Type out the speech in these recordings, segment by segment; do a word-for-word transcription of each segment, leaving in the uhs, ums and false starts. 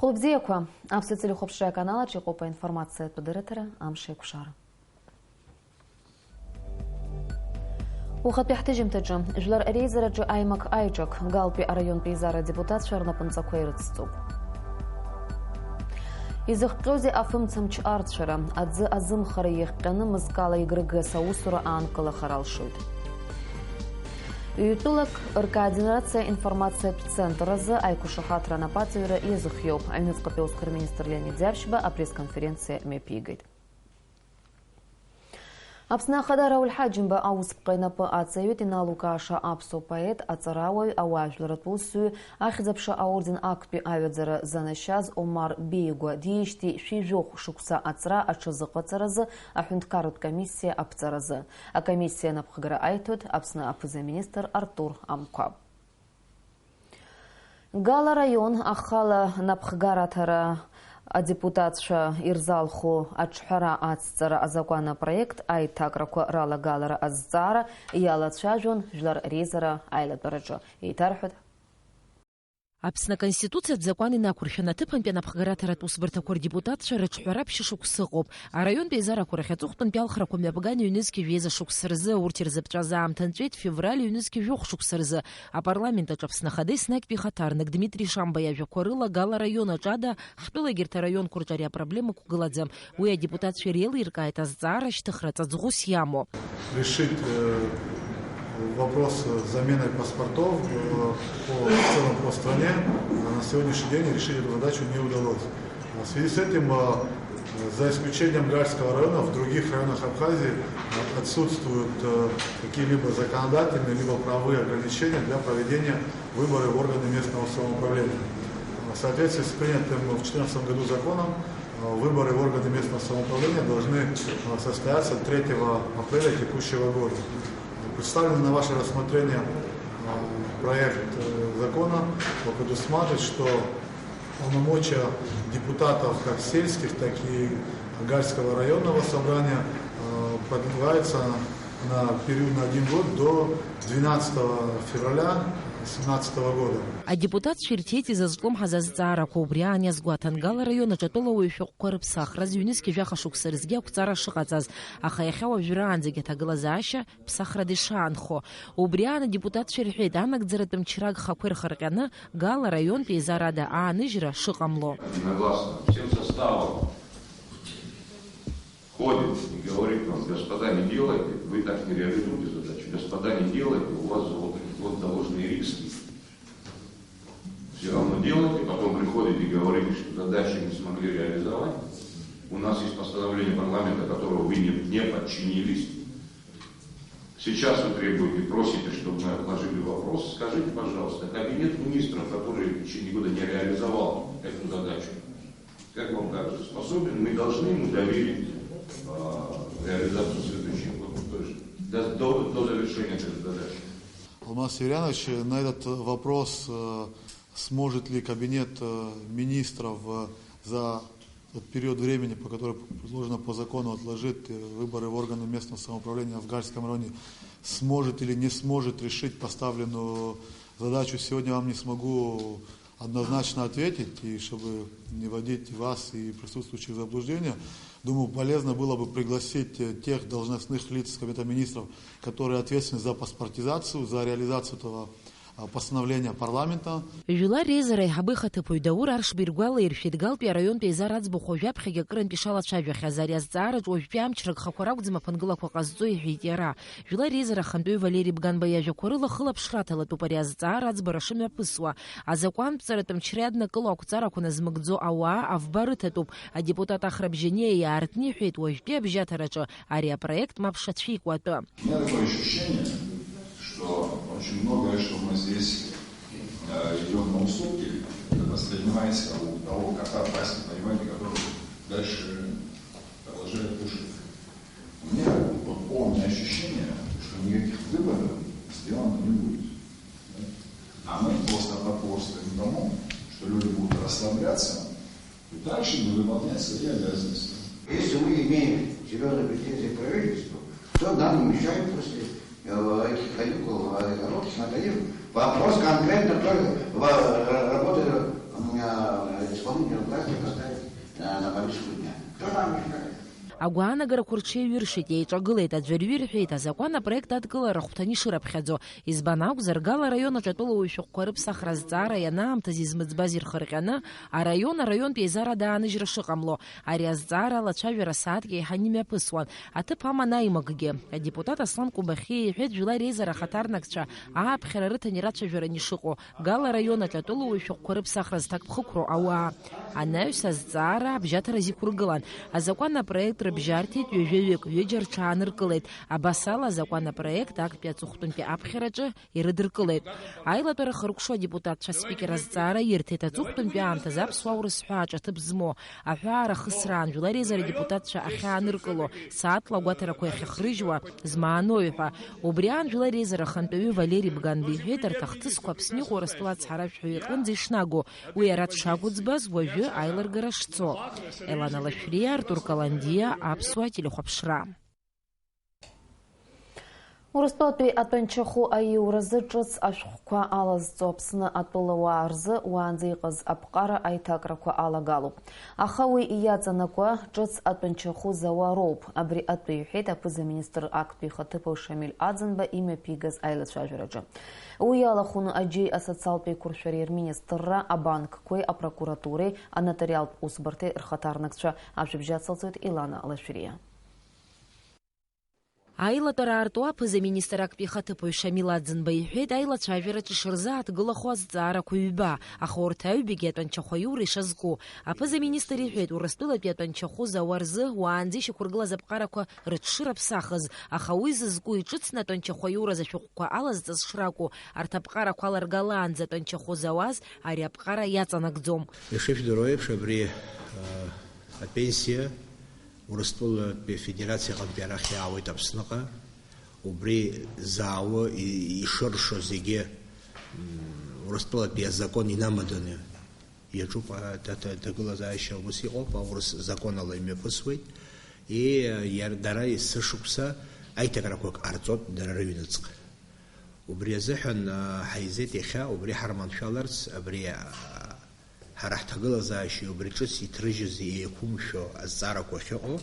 Хәылбзиақәа, аԥсуа телехәаԥшра аканалаҿ иҟоуп аинформациатә адырраҭара Амш еиқәшара. Ухатәи ҳҭыжьымҭаҿы, жәлар реизараҿы аимак-аиҿак, Галтәи араионтә еизара адепутатцәа рнапынҵақәа ирыцҵоуп. Изыхҟьозеи афымцамч арцәара, аӡы азымхара иахҟьаны мызкала ИГРГС аусура аанкылахар алшоит. Ҩ-тәылак ркоординациа информациатә центр азы аиқәшаҳаҭра анапаҵаҩра иазыхиоуп. Аҩныҵҟатәи аусқәа рминистр Леонид Зиаԥшьба апресс-конференциа мҩаԥигеит. Аԥсны Ахада Рауль Ҳаџьымба ауспҟа инапы аҵаҩит иналукааша аԥсуа поет, аҵарауаҩ, ауаажәларратә усзуҩ, Ахьӡ-аԥша аорден актәи аҩаӡара занашьаз Омар Беигәа диижьҭеи шәи жәохә шықәса аҵра аҽазыҟаҵаразы аҳәынҭқарратә комиссиа аԥҵаразы. Акомиссиа напхгара аиҭоит Аԥсны аԥыза-министр Артур Амқәаб. Гала араион ахала напхгара аҭара адепутатцәа ирзалху аҿҳәара ацҵара азакәан апроект аиҭакрақәа ралагалара азҵаара иалацәажәон Жәлар реизара аилатәараҿы, еиҭарҳәоит. Аԥсны Аконституциатә закәан инақәыршәаны аҭыԥантәи анапхгараҭаратә усбарҭақәа рдепутатцәа рыҿҳәара ԥшьышықәса ыҟоуп. Араионтә еизарақәа рахь аҵыхәтәантәи алхрақәа мҩаԥган ҩнызқьи жәеиза шықәса рзы, урҭ ирзыԥҵәаз аамҭа нҵәеит февраль ҩнызқьи жәохә шықәса рзы. Апарламент аҿы Аԥсны Ахада еснагьтәи ихаҭарнак Дмитри Шамба иажәақәа рыла, Гала араион аҿы ада, ҳтәыла егьырҭ араионқәа рҿы ари апроблема ықәгылаӡам. Уи адепутатцәа иреилиркааит азҵаара шьҭыхра ҵаҵӷәыс иамоу. Решить, э, вопрос с заменой паспортов, э, по, в целом по стране, а на сегодняшний день решить эту задачу не удалось. А в связи с этим, э, за исключением Гальского района, в других районах Абхазии, э, отсутствуют, э, какие-либо законодательные либо правовые ограничения для проведения выборов в органы местного самоуправления. В соответствии с принятым в четырнадцатом году законом, э, выборы в органы местного самоуправления должны, э, состояться третьего апреля текущего года. Представленный на ваше рассмотрение, э, проект, э, закона предусматривает, что полномочия депутатов как сельских, так и Гальского районного собрания, э, продлеваются на период на один год до двенадцатого февраля семнадцатого года. Адепутатцәа ирҭеит изазҿлымҳаз азҵаарақәа, убри аан иазгәаҭан Гала араион аҿы атәылауаҩ шәҟәқәа рыԥсахраз ҩнызқьи жәаха шықәса рзгьы ақәҵара шыҟаҵаз, аха иахьа уажәраанӡагь аҭагылазаашьа ԥсахрада ишаанхо. Убри аан адепутатцәа ирҳәеит, анагӡаратә мчра агхақәа ирхырҟьаны Гала араионтә еизарада ааныжьра шыҟамло. Единогласно всем составом ходит и говорит вам: «Господа, не делайте, вы так не реализуете задачу. Господа, не делайте, у вас вот такие вот заложенные риски. Все равно делайте», потом приходите и говорите, что задачи не смогли реализовать. У нас есть постановление парламента, которого вы не, не подчинились. Сейчас вы требуете, просите, чтобы мы отложили вопрос. Скажите, пожалуйста, кабинет министров, который в течение года не реализовал эту задачу, как вам кажется, способен, мы должны ему доверить, а, реализацию следующих вот, то есть до, до, до завершения этой задачи? Алмаз Юрьянович, на этот вопрос, э, сможет ли кабинет, э, министров, э, за тот период времени, по который предложено по закону отложить, э, выборы в органы местного самоуправления в Гальском районе, сможет или не сможет решить поставленную задачу, сегодня вам не смогу однозначно ответить, и чтобы не вводить вас и присутствующих в заблуждение, думаю, полезно было бы пригласить, э, тех должностных лиц Кабинета министров, которые ответственны за паспортизацию, за реализацию этого, а, постановления парламента. Жәлар реизара аиҳабы ихаҭыԥуаҩ Даур Аршба иргәалаиршәеит, Галтәи араионтә еизара аӡбахә уажәаԥхьагьы акырынтә ишалацәажәахьаз, ари азҵаараҿ уажәтәи амчра гхақәа ракәӡам аԥынгылақәа ҟазҵо, иҳәеит иара. Жәлар реизара ахантәаҩы Валери Бганба иажәақәа рыла хылаԥшра аҭалатәуп ари азҵаара аӡбара шымҩаԥысуа. Азакәантә ҵаратә мчра иаднакыло ақәҵарақәа назмыгӡо ауаа авба рыҭатәуп. Адепутат Ахра Бжьаниа иаартны иҳәеит, уажәтәи абжьаҭараҿы ари апроект мап шацәикуа атәы. У меня такое ощущение, что очень многое, что мы здесь, э, идём на уступки, это воспринимается у того кота в басне, понимаете, который дальше продолжает кушать. У меня вот полное ощущение, что никаких выводов сделано не будет. А мы просто потворствуем тому, что люди будут расслабляться и дальше не выполнять свои обязанности. Если мы имеем серьёзные претензии к правительству, то нам мешают после, э, этих каникул, э, коротких, надоев, вопрос конкретно только в, э, работы Э, исполнительная власть поставить, э, на повестку дня. Кто там решает? Агәаанагарақәа рҽеиҩыршеит, еиҿагылеит, аӡәырҩы ирҳәеит, азакәан апроект адкылара ахәҭаны ишырыԥхьаӡо. Избан акәзар, Гала араион аҿы атәылауаҩ шәҟәқәа рыԥсахра азҵаара ианаамҭаз измыӡбаз ирхырҟьаны, араион араионтә еизара дааныжьра шыҟамло, ари азҵаара алацәажәара сааҭк еиҳаны имҩаԥысуан, аҭыԥ аман аимакгьы. Адепутат Аслан Кубахьиа иҳәеит, жәлар реизара ахаҭарнакцәа ааԥхьара рыҭан ирацәажәаран ишыҟоу. Гала араион аҿы атәылауаҩ шәҟәқәа рыԥсахра зҭакԥхықәроу ауаа. Анаҩс азҵаара абжьаҭараз иқәыргылан. Азакәан апроект рыбжьарҭеит ҩажәаҩык, ҩыџьа рҽааныркылеит. Абас ала, азакәан апроект актәи аҵыхәтәантәи аԥхьараҿы ирыдыркылеит. Аилатәара хыркәшо адепутатцәа аспикер азҵаара ирҭеит, аҵыхәтәантәи аамҭазы аԥсуа-урыс ҳәаа аҿы аҭыԥ змоу аҳәаа рахысраан жәлар реизара адепутатцәа ахьааныркыло, сааҭла агәаҭарақәа иахьахрыжьуа, змааноуи ҳәа. Убри аан жәлар реизара ахантәаҩы Валери Бганба иҳәеит, арҭ ахҭысқәа Аԥсны иҟоу Урыстәыла ацҳаражәҳәаҩ иҟынӡа ишнагоу, уи ара дшақәыӡбаз уажәы аилыргара шцо. Елана Лашәриа, Артур Каландиа, Аԥсуа телехәаԥшра. Урыстәылатәи атәанчахәы аиуразы ҿыц ашәҟәқәа алазҵо Аԥсны атәылауаа рзы уаанӡа иҟаз аԥҟара аиҭакрақәа алагалоуп. Аха уи иаҵанакуа ҿыц атәанчахәы зауа роуп. Абри атәы иҳәеит аԥыза-министр актәи ихаҭыԥуаҩ Шамиль Аӡынба имҩаԥигаз аилацәажәараҿы. Уи иалахәны аџьеи асоциалтә еиқәыршәареи рминистрра, абанкқәеи апрокуратуреи анотариалтә усбарҭеи рхаҭарнакцәа. Ажәабжь ацылҵоит Илана Лашәриа. Аилатәара аартуа аԥыза-министр актәи ихаҭыԥуаҩ Шамил Аӡынба иҳәеит, аилацәажәараҿы ишырзааҭгылахо азҵаарақәа ҩба, аха урҭ аҩбагьы атәанчахәы аиура ишазку. Аԥыза-министр иҳәеит, Урыстәылатәи атәанчахәы зауа рзы уаанӡа ишьақәыргылаз аԥҟарақәа рыҽшырыԥсахыз, аха уи зызку иҿыцны атәанчахәы аиураз ашәҟәқәа алазҵаз шракәу, арҭ аԥҟарақәа аларгалаанӡа атәанчахәы зауаз ари аԥҟара иаҵанакӡом. Ишыжәдыруа еиԥш, абри, э, апенсиа Урыстәылатәи Афедерациа аҟынтәи арахь иаауеит Аԥсныҟа. Убри заауа и-, ишыршо зегьы, м, Урыстәылатәи азакәан инамаданы иаҿуп, а, аҭ-, аҭ-, аҭагылазаашьа ус иҟоуп, аурыс закәанала имҩаԥысуеит. И, иар-, дара есышықәса аиҭакрақәа ҟарҵоит дара рыҩныҵҟа. Убри азыҳәан, а, ҳаизеит иахьа, убри ҳарманшәаларц, абри, а, ҳара ҳҭагылазаашьеи убри ҿыц иҭрыжьыз еиқәымшәо азҵаарақәа ахьыҟоу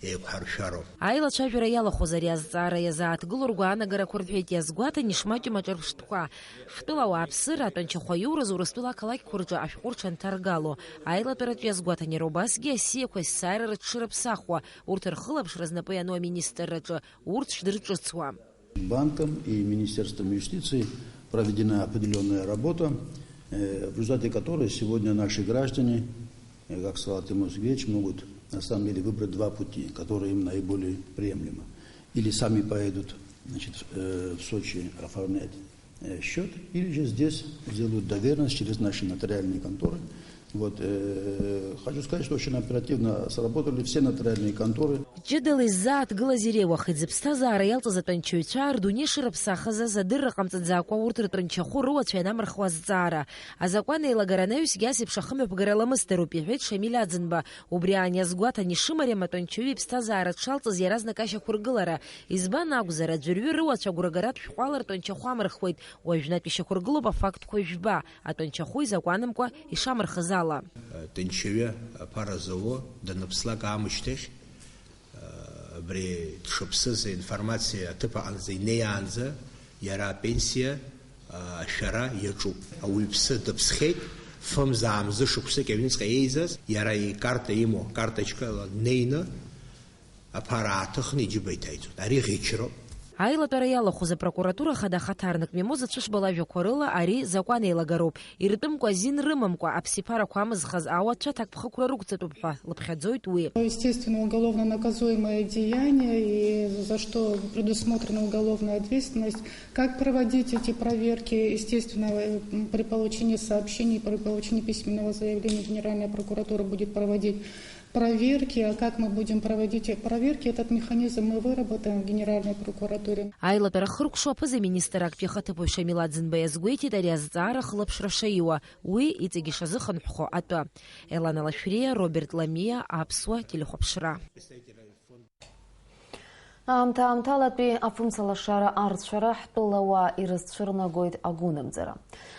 еиқәҳаршәароуп. Аилацәажәара иалахәыз ари азҵаара иазааҭгыло ргәаанагарақәа рҳәеит, иазгәаҭан ишмаҷым аҿырԥштәқәа. Ҳтәыла ауааԥсыра атәанчахәы аиураз Урыстәыла ақалақьқәа рҿы ашәҟәы рҽанҭаргало. Аилатәараҿы иазгәаҭан иара убасгьы асиақәа есааира рыҽшырыԥсахуа, урҭ рхылаԥшра знапы иану аминистрраҿы урҭ шдырҿыцуа. Банком и Министерством юстиции проведена определённая работа, э, в результате которой сегодня наши граждане, э, как сказал Тимур Сергеевич, могут на самом деле выбрать два пути, которые им наиболее приемлемы. Или сами поедут, значит, э, в Сочи оформлять, э, счёт, или же здесь сделают доверенность через наши нотариальные конторы. Вот, э, хочу сказать, что очень оперативно сработали все нотариальные конторы. Ҷыдала иззааҭгылаз иреиуахеит зыԥсҭазаара иалҵыз атәанчаҩцәа рдунеи шырыԥсахыз азы адырра ҟамҵаӡакәа урҭ ртәанчахәы рыуацәа ианамырхуа азҵаара. Азакәан еилагара анаҩсгьы ас еиԥш ахымҩаԥгара ламысдароуп, иҳәеит Шамиль Аӡынба. Убри аан иазгәаҭан ишымариам атәанчаҩы иԥсҭазаара дшалҵыз иаразнак ашьақәыргылара. Избан акәзар, аӡәырҩы рыуацәа агәрагаратә шәҟәала ртәанчахәы амырхуеит. Уажәнатә ишьақәыргылоуп афактқәа жәба, атәанчахәы изакәанымкәа ишамырхыз ала. Тәанчаҩы аԥара зауа даныԥслак аамышьҭахь, абри дшыԥсыз аинформациа аҭыԥ аҟынӡа инеиаанӡа иара апенсиа ашәара иаҿуп. Ауаҩԥсы дыԥсхьеит, фымза-аамзы шықәсык аҩныҵҟа еизаз, иара икарта имоу, карточкала днеины, аԥара ааҭыхны иџьыба иҭаиҵоит. Ари ӷьычроуп. Аилатәара иалахәыз апрокуратура хада ахаҭарнак Мимоза Цәышба лажәақәа рыла ари закәан еилагароуп. Иртәымкәа азин рымамкәа аԥсиԥарақәа амызхыз ауацәа ҭакԥхықәра рықәҵатәуп ҳәа лыԥхьаӡоит уи. Естественно, уголовно наказуемое деяние, и за что предусмотрена уголовная ответственность. Как проводить эти проверки, естественно, э, при получении сообщений, при получении письменного заявления Генеральная прокуратура будет проводить проверки. А как мы будем проводить проверки, этот механизм мы выработаем в Генеральной прокуратуре. Аилатәара хыркәшо аԥыза-министр актәи ахаҭыԥуаҩ Шамил Аӡынба иазгәеиҭеит ари азҵаара хылаԥшра шаиуа, уи иҵегь ишазыхынҳәхо атәы. Елана Лашәриа, Роберт Ламиа, Аԥсуа телехәаԥшра. Аамҭа-аамҭалатәи афымцалашара арцәара ҳтәылауаа ирызцәырнагоит агәынамӡара.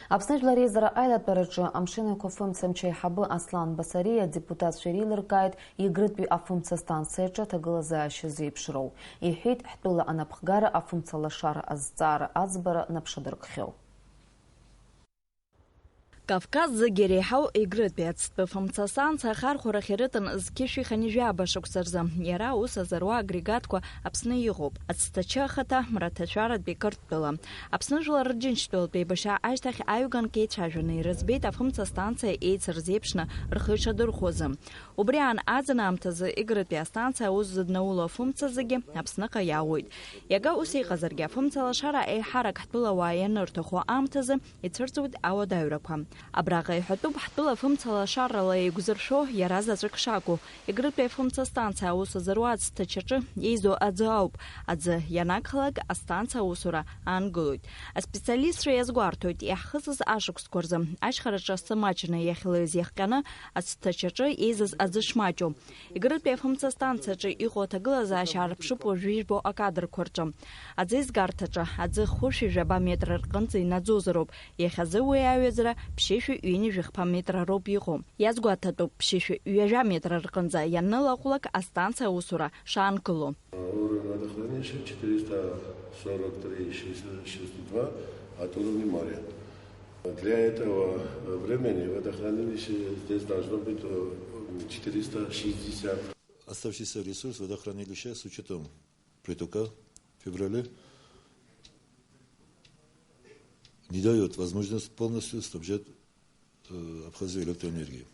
Аԥсны Жәлар Реизара аилатәараҿы амшын еиқәа фымцамч аиҳабы Аслан Басариа адепутатцәа иреилыркааит Егрытәи афымца станциаҿы аҭагылазаашьа зеиԥшроу. Иҳәеит, ҳтәыла анапхгара афымцалашара азҵаара аӡбара наԥшадыркхьоу. Кавказ зегьы иреиҳау Егрытәи ацҭәы фымца станциа ахархәарахь ирыҭан зқьышәи хынҩажәи жәаба шықәса рзы. Иара аус азыруа агрегатқәа Аԥсны иҟоуп. Ацҭачы ахаҭа Мраҭашәаратәи Қырҭтәыла. Аԥсны Жәлар Рџьынџьтәылатә еибашьра ашьҭахь аҩганк еицәажәаны ирыӡбеит афымца станциа еицырзеиԥшны рхы ишадырхәозы. Убри аан, аӡын аамҭазы Егрытәи астанциа аус зыднауло афымца зегьы Аԥсныҟа иаауеит. Иага ус иҟазаргьы, афымцалашара еиҳарак ҳтәылауаа ианырҭаху аамҭазы ицәырҵуеит ауадаҩрақәа. Абраҟа иҳәатәуп ҳтәыла фымцалашарала еиқәзыршәо иара заҵәык шакәу. Егрытәи афымца станциа аус азыруа ацҭачаҿы еизо аӡы ауп. Аӡы ианагхалак, астанциа аусура аангылоит. Аспециалистцәа иазгәарҭоит, иаҳхысыз ашықәсқәа рзы ашьхараҿы асы маҷны иахьлеиз иахҟьаны ацҭачаҿы еизаз аӡы шмаҷу. Егрытәи афымца станциаҿы иҟоу аҭагылазаашьа аарԥшып уажәы ижәбо акадрқәа рҿы. Аӡы изгарҭаҿы аӡы хәышәи жәаба метр рҟынӡа инаӡозароуп. Иахьазы уи аҩаӡара ԥшьышәи ҩынҩажәи хԥа метр роуп иҟоу. Иазгәаҭатәуп, ԥшьышәи ҩажәа метр рҟынӡа ианнылаҟәлак астанциа аусура шаанкыло. Уровень водохранилища четыреста сорок три шестьдесят два от уровня моря. Для этого времени водохранилище здесь должно быть, э, четыреста шестьдесят. Оставшийся ресурс водохранилища с учетом притока в феврале не даёт возможность полностью снабжать, э, Абхазию электроэнергией.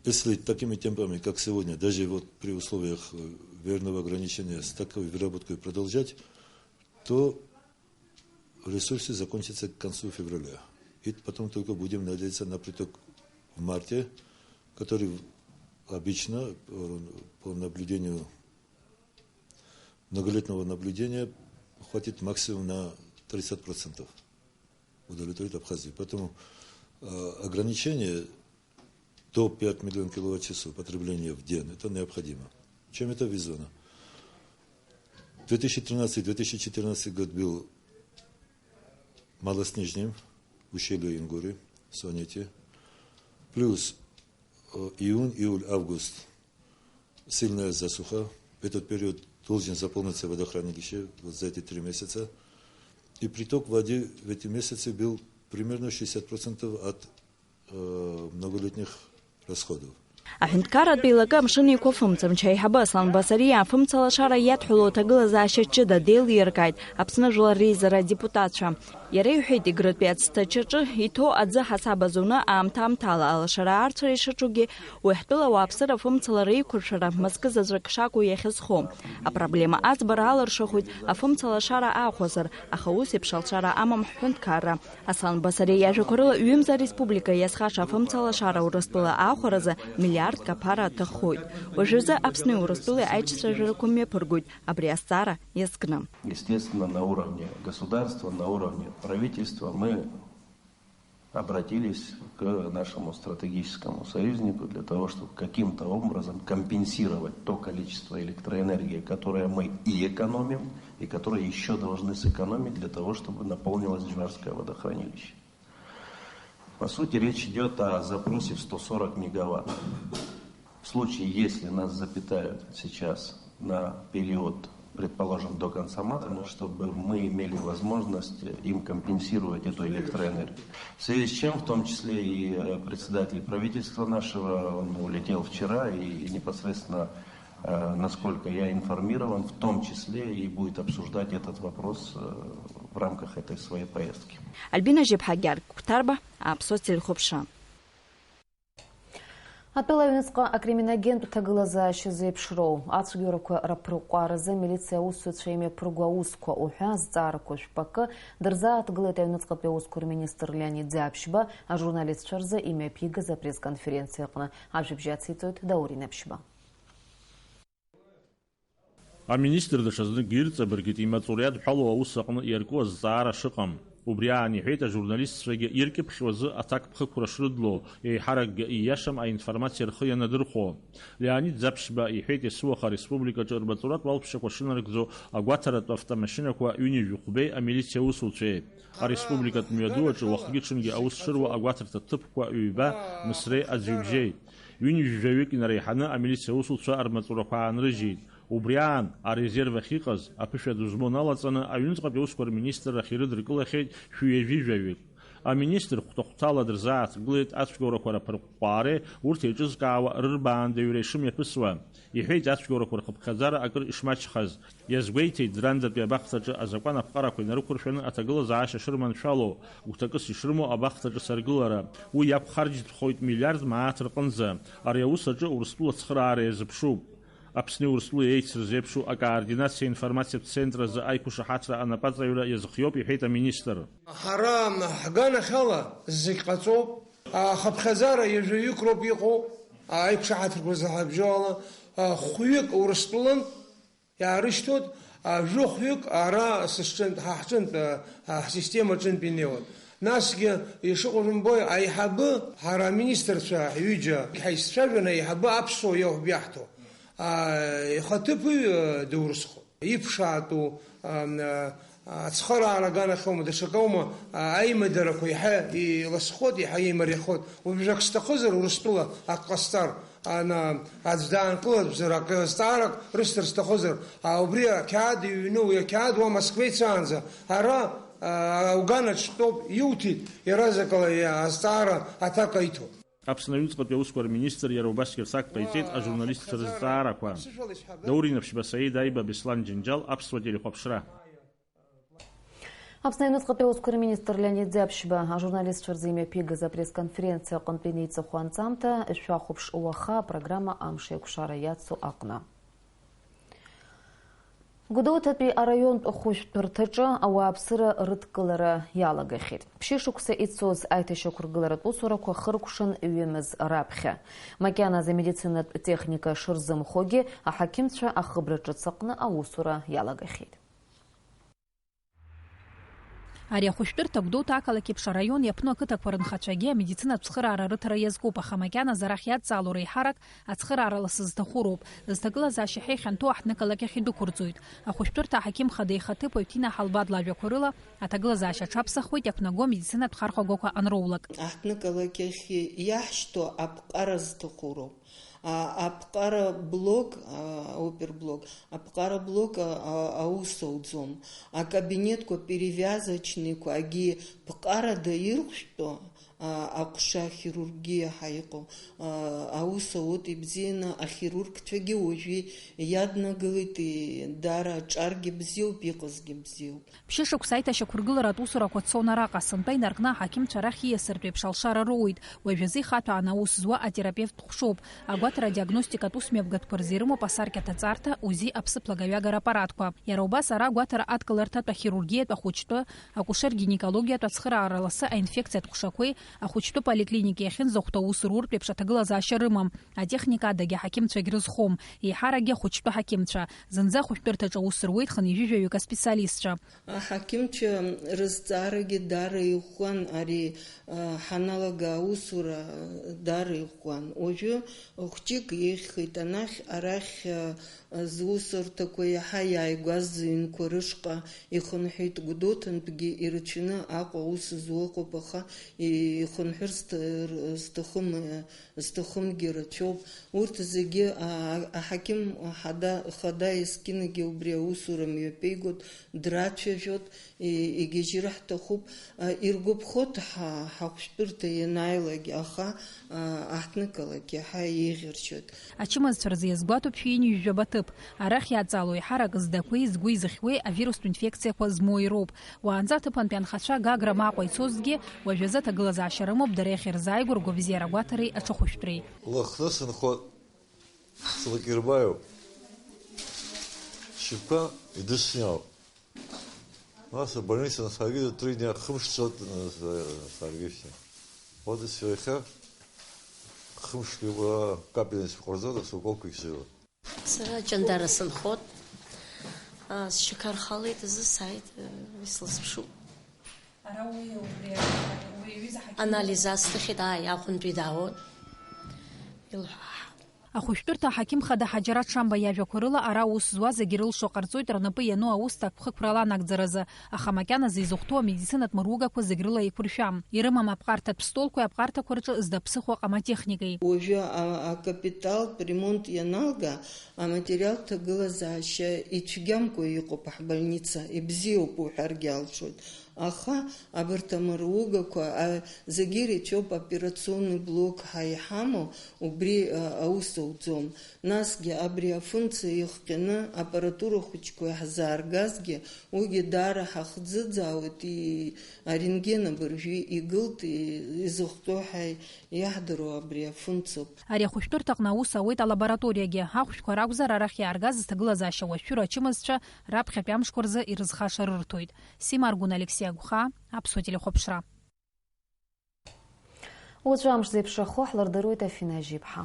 Если такими темпами, как сегодня, даже вот при условиях, э, верного ограничения с такой выработкой продолжать, то ресурсы закончатся к концу февраля. И потом только будем надеяться на приток в марте, который в-, обычно, э, по наблюдению, многолетнего наблюдения, хватит максимум на тридцать процентов удовлетворить Абхазию. Поэтому, э, ограничение до пять миллион киловатт-часов потребления в день, это необходимо. Чем это вызвано? Две тысячи тринадцатый, две тысячи четырнадцатый год был малоснежным, ущелье Ингури, Суанити. Плюс, э, июнь, июль, август, сильная засуха. В этот период должен заполниться водохранилище, вот за эти три месяца. И приток воды в эти месяцы был примерно шестьдесят процентов от, э, многолетних расходов. Аҳәынҭқарратә еилакы амшын еиқәа фымцамч аиҳабы Аслан Басариа афымцалашара иадҳәалоу аҭагылазаашьа ҷыда деилиркааит Аԥсны Жәлар Реизара адепутатцәа. Иара иҳәеит, Егрытәи ацҭачаҿы иҭоу аӡы ҳасаб азуны аамҭа-аамҭала алашара аарцәара ишаҿугьы, уи ҳтәыла ауааԥсыра афымцалара еиқәыршәара мызкы заҵәык шакәу иахьазхо. Апроблема аӡбара алыршахоит афымцалашара аахәазар, аха ус еиԥш алшара амам ҳҳәынҭқарра. Аслан Басариа иажәақәа рыла, ҩымз ареспублика иазхаша афымцалашара Урыстәыла аахәаразы миллиардк аԥара аҭаххоит. Уажәазы Аԥсни Урыстәылеи аиҿцәажәарақәа мҩаԥыргоит абри азҵаара иазкны. Естественно, на уровне государства, на уровне правительства мы обратились к нашему стратегическому союзнику для того, чтобы каким-то образом компенсировать то количество электроэнергии, которое мы и экономим, и которое ещё должны сэкономить для того, чтобы наполнилось Джварское водохранилище. По сути, речь идёт о запросе в сто сорок мегаватт. В случае, если нас запитают сейчас на период, предположим, до конца марта, ну, чтобы мы имели возможность им компенсировать эту электроэнергию. В связи с чем, в том числе и, э, председатель правительства нашего, он улетел вчера, и, и непосредственно, э, насколько я информирован, в том числе и будет обсуждать этот вопрос, э, в рамках этой своей поездки. Альбина Жьыԥҳа, Гьаргь Қәҭарба, Аԥсуа телехәаԥшра. Атәыла аҩныҵҟа акриминогентә ҭагылазаашьа зеиԥшроу, ацәгьоурақәа раԥырҟәаразы амилициа аусзуҩцәа имҩаԥырго аусқәа уҳәа азҵаарақәа жәпакы дырзааҭгылеит аҩныҵҟатәи аусқәа рминистр Леонид Ӡаԥшьба ажурналистцәа рзы имҩаԥигаз апресс-конференциа аҟны. Ажәабжь ациҵоит Даур Инаԥшьба. Аминистр даҽазныкгьы ирҵабыргит имаҵура иадҳәалоу аус аҟны иарку азҵаара шыҟам. Убри аан иҳәеит ажурналистцәагьы иркьыԥхьуазы аҭакԥхықәра шрыдлоу, еиҳаракгьы ииашам аинформациа рхы ианадырхәо. Леонид Ӡаԥшьба иҳәеит, есуаха ареспубликаҿы рмаҵуратә уалԥшьақәа шынарыгӡо агәаҭаратә автомашьынақәа ҩынҩажәи хәбеи амилициа аусуцәеи. Ареспубликатә мҩаду аҿы уахгьы-ҽынгьы аус шыруа агәаҭарҭа ҭыԥқәа ҩба, Мысреи Аӡҩыбжьеи. Ҩынҩажәаҩык инареиҳаны амилициа аусуцәа рмаҵурақәа аанрыжьит. Убри аан, арезерв ахь иҟаз, аԥышәа ду змоу налаҵаны, аҩныҵҟатәи аусқәа рминистрра ахь ирыдыркылахьеит шәи ҩажәи жәаҩык. Аминистр хәҭа-хәҭала дырзааҭгылеит ацәгьоурақәа раԥырҟәҟәаареи урҭ еиҿызкаауа рырбаандаҩреи шымҩаԥысуа. Иҳәеит, ацәгьоурақәа рхыԥхьаӡара акыр ишмаҷхаз. Иазгәеиҭеит, Драндатәи абахҭаҿы азакәан аԥҟарақәа инарықәыршәаны аҭагылазаашьа шырманшәало, гәҭакыс ишрымоу абахҭаҿы саргылара. Уи иақәхарџьтәхоит миллиард мааҭ рҟынӡа. Ари аус аҿы Урыстәыла ацхыраара иазыԥшуп. Аԥсни Урыстәылеи еицырзеиԥшу акоординациа информациатә центр азы аиқәышаҳаҭра анапаҵаҩра иазхиоуп, иҳәеит аминистр. Ҳара ҳганахьала зегь ҟаҵоуп. Ахыԥхьаӡара ҩажәаҩык роуп иҟоу, аиқәшаҳаҭрақәа рзы ҳабжьоуала, хәҩык Урыстәылан иаарышьҭуеит, жәохәҩык ара сысҿынтә, ҳа ҳҿынтә, ҳсистема аҿынтә инеиуан. Насгьы, ишыҟоу шәымбои, аиҳабы, ҳара аминистрцәа ҩыџьа ҳаиццәажәаны, аиҳабы аԥсуа иоуп иаҳҭо. Ихаҭыԥуаҩ дурысхуп. Иԥшаатәу, ацхыраара аганахьоума, даҽакоума, аимадарақәа иаҳа иласхоит, иаҳа еимариахоит. Уажәы акы сҭахызар, Урыстәыла акы ҟасҵар, ана, аӡә даанкылазар, акы азҵаарак рысҭар сҭахызар, а, убри ақьаад иҩны, уи ақьаад уа Москва ицаанӡа, ара, а, ауганаҿ тәоуп, иуҭеит, иаразнакала азҵаара аҭак аиҭо. Аԥсны аҩныҵҟатәи аусқәа рминистр иара убасгьы рҭак ҟаиҵеит ажурналистцәа рызҵаарақәа. Даур Инаԥшьба, Саид Аиба, Беслан Џьынџьал, Аԥсуа телехәаԥшра. Аԥсны аҩныҵҟатәи аусқәа рминистр Леонид Ӡаԥшьба ажурналистцәа рзы имҩаԥигаз апресс-конференциа аҟынтә инеиҵыху анҵамҭа, шәахәаԥш уаха апрограмма Амш еиқәшара иацу аҟны. Гәдоуҭатәи араионтә ахәышәтәырҭаҿы ауааԥсыра рыдкылара иалагахьеит. Ԥшьышықәса ицоз аиҭашьақәыргыларатә усурақәа хыркәшан ҩымыз раԥхьа. Макьаназы амедицинатә техника шырзымхогьы, аҳақьымцәа ахыбра ҿыц аҟны аусура иалагахьеит. Ари ахәышәтәырҭа Гәдоуҭа ақалақь еиԥш араион иаԥну ақыҭақәа рынхацәагьы амедицинатә цхыраара рыҭара иазкуп, аха макьаназы арахь иадҵаало реиҳарак ацхыраара лассы зҭаху роуп. Зҭагылазаашьа ҳәа ихьанҭоу аҳҭнықалақь ахь идәықәырҵоит. Ахәышәтәырҭа аҳақьым хада ихаҭыԥуаҩ Ҭина Ҳалбад лажәақәа рыла, аҭагылазаашьа аҽаԥсахуеит иақәнаго амедицинатә хархәагақәа анроулак. Аҳҭнықалақь ахь иаҳшьҭоу аԥҟара зҭаху роуп. А, аԥҟара блок, а, оперблок, аԥҟара блок, а, а, аус ауӡом. Акабинетқәа перевязочныйқәа, агьи ԥҟарада ирхәтәу, а, аҟәша ахирургиа ҳәа иҟоу, а, аус ауеит ибзианы, ахирургцәагьы уажәы иаднагалеит, и-, даара аҿаргьы бзиоуп, иҟазгьы бзиоуп. Ԥшьышықәса аиҭашьақәыргыларатә усурақәа цон араҟа, сынтәа инаркны аҳақьымцәа арахь ииасыртә еиԥш алшара роуеит. Уажәазы ихаҭәааны аус зуа атерапевт ҟәшоуп. Агәаҭара диагностикатә усмҩаԥгатәқәа рзы ирымоуп асаркьа ҭаҵарҭа, УЗИ аԥсыԥлагаҩагара аппаратқәа. Иара убас ара агәаҭара адкыларҭатә ахирургиатә, ахәыҷтәы, акушер-гинекологиатә ацхыраара ласы аинфекциатә ҟәшақәеи ахәыҷтәы поликлиникеи ахьынӡахәҭоу аус руртә еиԥш аҭагылазаашьа рымам. Атехника адагьы аҳақьымцәагь рызхом. Еиҳаракгьы ахәыҷтәы ҳақьымцәа. Зынӡа ахәышәтәырҭаҿы аус руеит хынҩажәи жәаҩык аспециалистцәа. Аҳақьымцәа рызҵаарагьы даара иӷәӷәан, ари, а, ҳаналага аусура, а, даара иӷәӷәан. Уажәы хәҷык еиӷьхеит, анахь, арахь, а, зусурҭақәа иаҳа иааигәаз зыҩнқәа рышҟа ихынҳәит, Гәдоуҭантәгьы ирацәаны Аҟәа аус зуа ыҟоуп, аха ихынҳәыр сҭ-, сҭахым, а, зҭахымгьы рацәоуп. Урҭ зегьы, а, аҳақьым хада, хада есқьынагьы убри аусура мҩаԥигоит, драцәажәоит, и-, игьежьыр ҳҭахуп. А, иргәаԥхоит ҳа-, ҳахәшәтәырҭа ианааилак, аха, а, аҳҭнықалақь иаҳа еиӷьаршьоит. Ачымазцәа рзы иазгәаҭоуп шәи ҩынҩажәаба ҭыԥ. Арахь иадҵаало еиҳарак здақәеи згәы изыхьуеи авирустә инфекциақәа змоу ироуп. Уаанӡа аҭыԥантәи анхацәа Гагра ма Аҟәа ицозҭгьы, уажәазы аҭагылазаашьа рымоуп дара иахьырзааигәоу ргәабзиара агәаҭареи аҽахәышәтәреи. Лыхны сынхоит, слакирбаиуп. Шьапқәа идысныауп. Нас абольница насхагеит, три дня, хымш цот, э, саргьы. Вот и всё, иахьа хымш, э, капельница ҟарҵоит, асы уколқәа исыҩуа. Сара Ҷандара сынхоит. А, сшьақар халеит азы сааит, э, ислызԥшу. Анализ аасҭыхит, ааи, ахәынтәи даауан. Илҳәа. Ахәышәтәырҭа аҳақьым хада Ҳаџьараҭ Шамба иажәақәа рыла, ара аус зуа зегьы рылшо ҟарҵоит рнапы иану аусҭак ԥхықәрала анагӡаразы, аха макьаназы изыхәҭоу амедицинатә мыругақәа зегь рыла еиқәыршәам. Ирымам аԥҟарҭатә столқәеи аԥҟарҭақәа рҿы зда ԥсыхәа ҟама техникеи. Уажәы а-, акапиталтә ремонт ианалга, аматериалтә ҭагылазаашьа ицәгьамкәа иҟоуп ҳбольница, ибзиоуп уҳәаргьы алшоит. Аха абарҭ амыругақәа, а, зегьы иреицәоуп, операционный блок ҳәа иҳамоу, убри, а, аус ауӡом. Насгьы абри афункциа иахҟьаны аппаратура хәыҷқәа иаҳзааргазгьы, уигьы даара ҳахӡыӡаауеит, и-, арентген абыржәы игылт, и-, изыхҟьо ҳәа иаҳдыруа абри афункциоуп. Ари ахәышәтәырҭаҟны аус ауеит алабораториагьы. Ахәшәқәа ракәзар, арахь иааргаз зҭагылазаашьа уашәшәыра ачымазцәа раԥхьатәи амшқәа рзы ирызхашарырҭоит. Сима Аргәын, Алексей Агәхаа, Аԥсуа телехәаԥшра. Уаҵәы амш зеиԥшрахо ҳлырдыруеит Афина Ажьиԥҳа.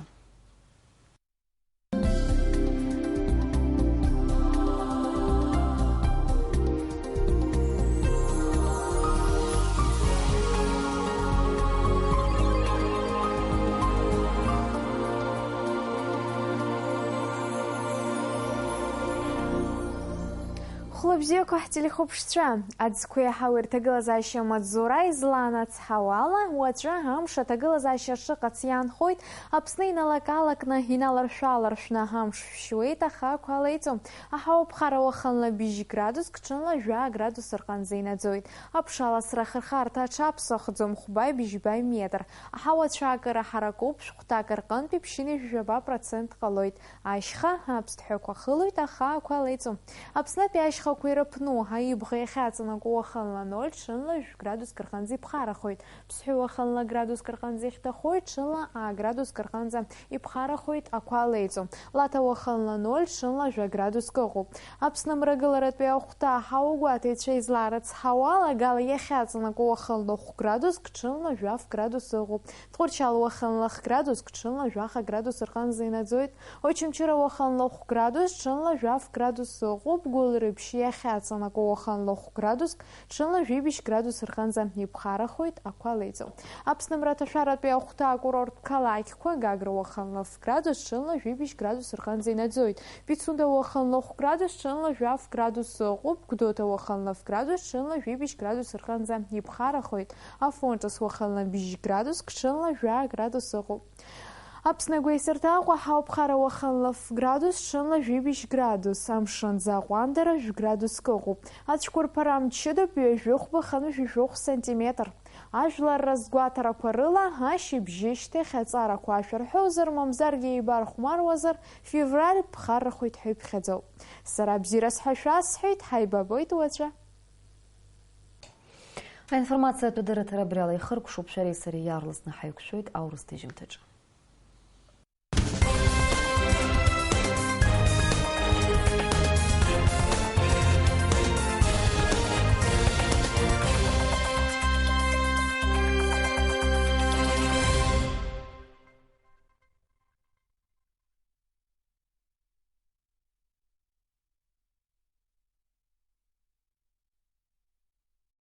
Хәлабзиақәа ҳтелехәаԥшцәа, аӡқәа иаҳау ирҭагылазаашьа амаҵзура излаанацҳауала, уаҵәы амш аҭагылазаашьа шыҟац иаанхоит, Аԥсны иналакалакны, иналаршәаларшәны амш шәшьуеит, аха ақәа леиҵом. Аҳауа ԥхара уахынла быжь градуск, ҽынла жәа градус рҟынӡа инаӡоит. Аԥшаласра ахырхарҭа аҽаԥсахӡом, хәба-быжьба метр. Аҳауа цәаакыра ҳаракуп, шәҟәҭак рҟынтәи ԥшьынҩажәи жәаба процент ҟалоит. Ашьха аԥсҭҳәақәа хылоит, аха ақәа леиҵом. Аԥснытәи ашьхақәа ирыԥну, аибӷа иахьаҵанакуа уахынла ноль, ҽынла жәградуск рҟынӡа иԥхарахоит. Ԥсҳәы уахынла градуск рҟынӡа ихьҭахоит, ҽынла аа градуск рҟынӡа иԥхарахоит, ақәа леиҵом. Лаҭа уахынла ноль, ҽынла жәа градуск ыҟоуп. Аԥсны мрагыларатәи ахәҭа аҳауагәаҭаҩцәа изларыцҳауа, алагала иахьаҵанакуа уахынла хә градуск, ҽынла жәаф градус ыҟоуп. Тҟәарчал уахынла х градуск, ҽынла жәаха градус рҟынӡа инаӡоит. Очамчыра уахынла хә градус, ҽынла жәаф градус ыҟоуп. Гәылрыԥшь иахьаҵанакуа уахынла хә градуск, ҽынла жәибжь градус рҟынӡа иԥхарахоит, ақәа леиҵом. Аԥсны мраҭашәаратәи ахәҭа акурорттә қалақьқәа, Гагра уахынла ф градус, ҽынла жәибжь градус рҟынӡа инаӡоит. Пицунда уахынла хә градус, ҽынла жәаф градус ыҟоуп. Гәдоуҭа уахынла ф градус, ҽынла жәибжь градус рҟынӡа иԥхарахоит. Афон Ҿыц уахынла быжь градуск, ҽынла жәа градус ыҟоуп. Аԥсны агәеисырҭа Аҟәа ҳауп, ԥхара уахынла ф градус, ҽынла жәибжь градус, амшын аӡы аҟәандара жәградуск ыҟоуп. Ацәқәырԥара мчыдоуп, ҩажәи хәба хынҩажәи жәохә сантиметр. Ажәлар разгәаҭарақәа рыла, ашьыбжьышьҭахь аҵарақәа ашәа рҳәозар, мамзаргьы еибархәмаруазар, февраль ԥхаррахоит ҳәа иԥхьаӡоуп. Сара бзиарас ҳәа шәасҳәеит, ҳаибабоит уаҵәы. Аинформациатә дырраҭара абри ала ихыркәшоуп, шәареи сареи иаарласны ҳаиқәшәоит аурыс ҭыжьымҭаҿы.